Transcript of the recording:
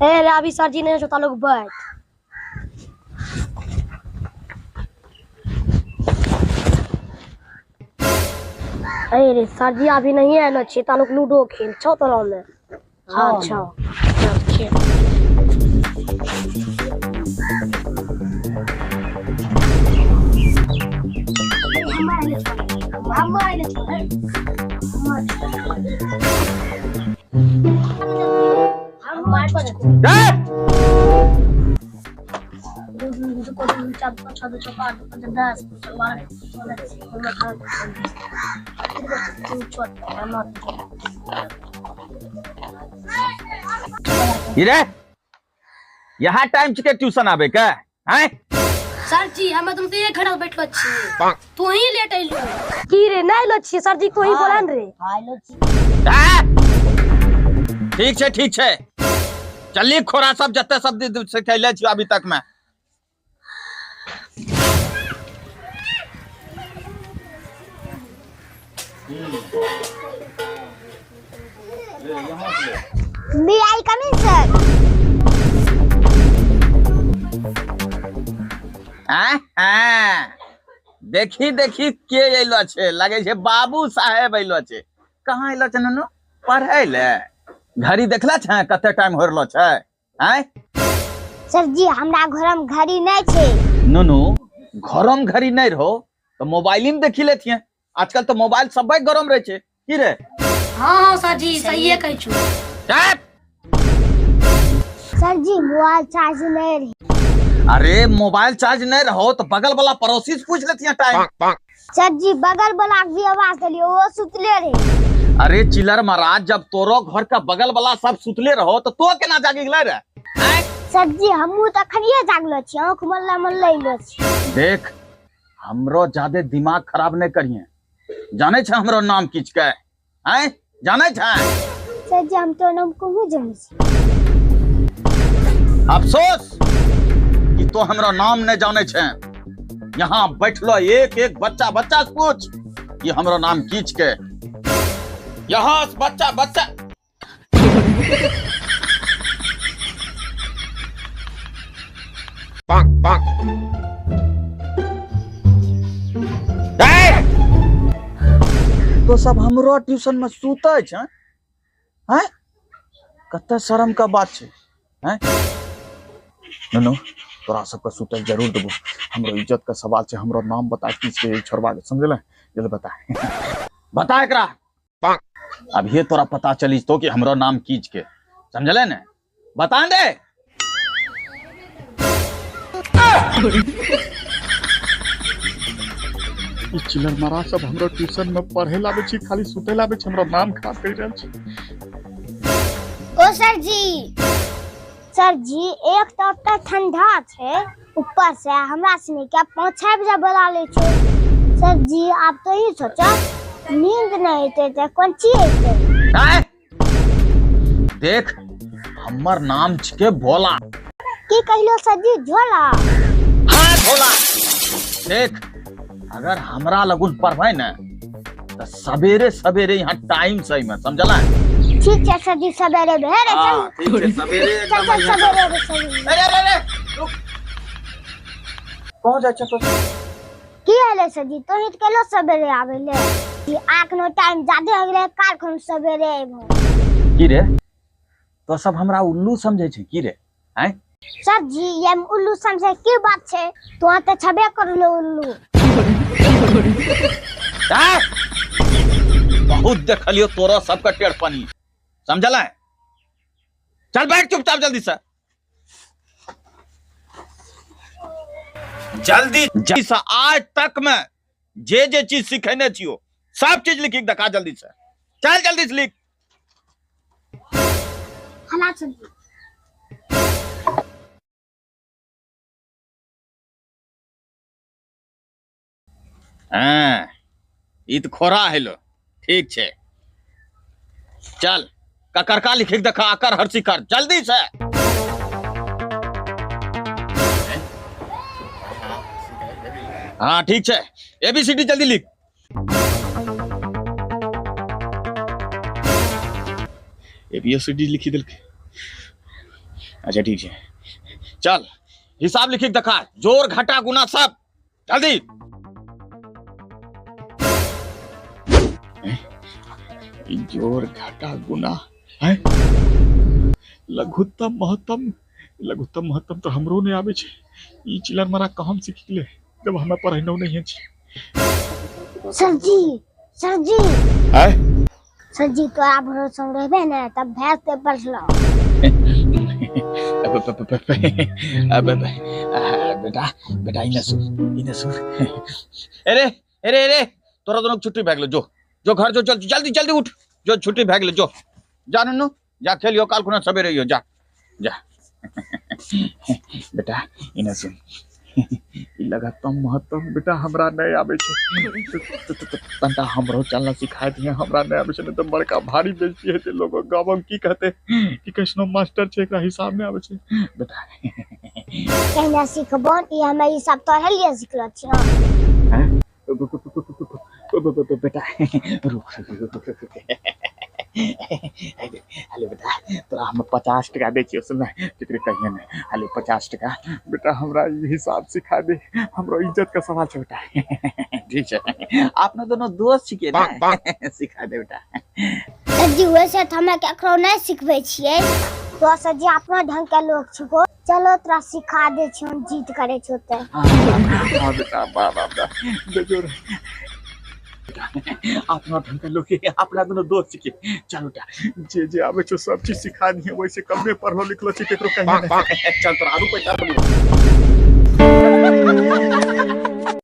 ए रे अभी सर जी नहीं छो लोग बैठ। ए रे सर जी अभी नहीं आयल छे, ता लोग लूडो खेल छो तोरा में। अच्छा चल खेल। रे यहाँ टाइम छिके ट्यूशन आबे के हैं? सर जी हम तुम एक घंटा बैठलो छी, तू ही लेट अइलो की रे? नहीं लो छी सर जी, तू ही बोलन रे। हैं? ठीक छै, ठीक छै, चली खोरा सब जते सब सिखैले छियो अभी तक में। May I come in, sir? हाँ, हाँ। देखी देखी के अइलो छे, लगे छे बाबू साहेब अइलो छे। कहाँ अइलो छे ननू? पढ़ै ले। घड़ी देखला छे कते टाइम हो रहलो छे? हैं? सर जी हमरा घर में घड़ी नहीं छे। ननू घर में घड़ी नहीं रहो तो मोबाइल में देखी लेथिए, आजकल तो मोबाइल सब गरम रहे छे की रे? हाँ हाँ सर जी सही कहै छु। चुप। सर जी मोबाइल चार्ज नहीं रहे। अरे मोबाइल चार्ज नहीं रहो तो बगल वाला पड़ोसी से पूछ लेती है टाइम। सर जी बगल वाला के भी आवाज दिलियो, वो सुतले रहे। अरे चिलर महाराज, जब तोरो घर का बगल वाला सब सुतले रहो तो तो केना जागी गेलै रे? सर जी हमहू तो अखनिये जागलो छी, आंख मल्ला मल्ला अइलो छी। देख हमरो ज्यादा दिमाग खराब नहीं करिए, जाने छे हमरो नाम किछ के? हैं जाने छे? सर जी हम तो नाम कहूँ जाने छी। अफसोस कि तो हमरो नाम नहीं जाने छे। यहाँ बैठलो एक एक बच्चा बच्चा से पूछ कि हमरो नाम किछ के। यहाँ से बच्चा बच्चा तो सब हमरो ट्यूशन में सुतै छै हैं? कते शर्म का बात छै हैं? नुनू तोरा सबके सुतै जरूर देबो, हमरो इज्जत का सवाल छै, हमरो नाम बता की छै छोड़वा के, समझले? जल्दी बता बता एकरा। अभी तोरा पता चली तो कि हमरो नाम कीज के, समझले ने? बता दे। ई चिलर मारा सब हमरो ट्यूशन में पढ़े लावे छी, खाली सुते लावे छी, हमरो नाम खराब कर रहल छी। ओ सर जी, सर जी एक तो ओतऽ ठंडा छै, ऊपर से हमरा सनी के 5-6 बजे बोला ले छै। सर जी आप तो ही सोचो नींद नहीं एते ते कोन चीज एते? आय! देख हमर नाम छिके भोला। की कहलो सर जी? झोला? हाँ झोला। देख अगर हमरा लगुन पढ़बै ने तो सवेरे सवेरे यहाँ टाइम सही में, समझला? ठीक है सर जी सवेरे भेरे हाँ, चल। ठीक है, सवेरे चल, एकदम चल, यहाँ सवेरे रे, सवेरे। अरे, अरे, अरे, रुक। कहाँ जाय छै तो? की हले सर जी? तो हित केलो सवेरे आवे ले। ई आखनो टाइम ज्यादा हो गेलै, काल खन सवेरे आइबो। की रे? तो सब हमरा उल्लू समझै छै की रे? हैं? सर जी ये उल्लू समझे की बात छै? तो त छबे करलो उल्लू। हैं? बहुत देखलियो तोरा सबका टेढ़पनी, समझल है? चल बैठ चुपचाप जल्दी से, जल्दी जल्दी से। आज तक मैं जे जे चीज सिखेने छियो सब चीज लिखी देखा जल्दी से, चल जल्दी से लिख। हला सर जी। हाँ, ई तो खोरा हेलो, ठीक छे। चल ककरका लिखी देखा, आकर हर शिखर जल्दी से। हाँ ठीक छे, एबीसीडी जल्दी लिख। एबीसीडी लिखी दिल के। अच्छा, ठीक छै। चल, हिसाब लिखी के देखा, जोर, घटा, गुना सब, जल्दी। ई जोर, घटा, गुना है, लघुत्तम, महत्तम। लघुत्तम, महत्तम तऽ हमरो नहि आबै छै। ई चिलर मरा कहाँ सीख गेलै, जब हमे पढ़ेनो नहि छी? सर जी, सर जी। आय? सर जी, तोरा भरोसा में रहबे ने तब भैंस पे पढ़लो। अब अब अब अब अब बेटा, बेटा, इने सुन, इने सुन। अरे अरे अरे, तोरा दोनों के छुट्टी भए गेलो। जो, जो, घर जो, चल, जल्दी जल्दी उठ जो। छुट्टी भए गेलो, जो, जा नुनू, जा, खेलियो। काल खुना सवेरे अइयो। जा, जा। बेटा, इने सुन, ई लघुत्तम, महत्तम बेटा हमरा नहि आबै छै। तनिटा हमरो चलना सिखाय दिहे। हमरा नहि आबै छै, नहि तऽ बड़का भारी बेइज्जती हेतै। लोग गाँव में की कहते कि कैसनो मास्टर छै, एकरा हिसाब नहि आबै छै बेटा। कहना सिखबो, ई हमे ई सब तोहरे लिए सिखलो छियो। बेटा, रुक रुक रुक। हेलो बेटा, तोरा हम 50 टका दै छियौ। सुन, केकरो कहिए ने। हेलो, 50 टका। बेटा, हमरा ई हिसाब सिखा दे, हमरो इज्जत के सवाल छै बेटा। ठीक छै, अपना दोनों दोस्त छिकै ने, सिखा दे बेटा। सर जी, वैसे तऽ हमे केकरो नहि सिखबै छियै। तो सर जी अपना ढंग के लोग छिको। चलो, तोरा सिखा दै छियौ, जिद करै छौ तऽ। हाँ बेटा, वाह वाह वाह, बेजोड़। अपना ढंग के लोग, अपना दोनों दोस्त छिकै। चल बेटा। जे जे आबै छौ, सब चीज सिखा दिहे। वैसे कमे पढ़लो लिखलो छी, केकरो कहिए नहि। चल, तोरा आरू पैसा देबो।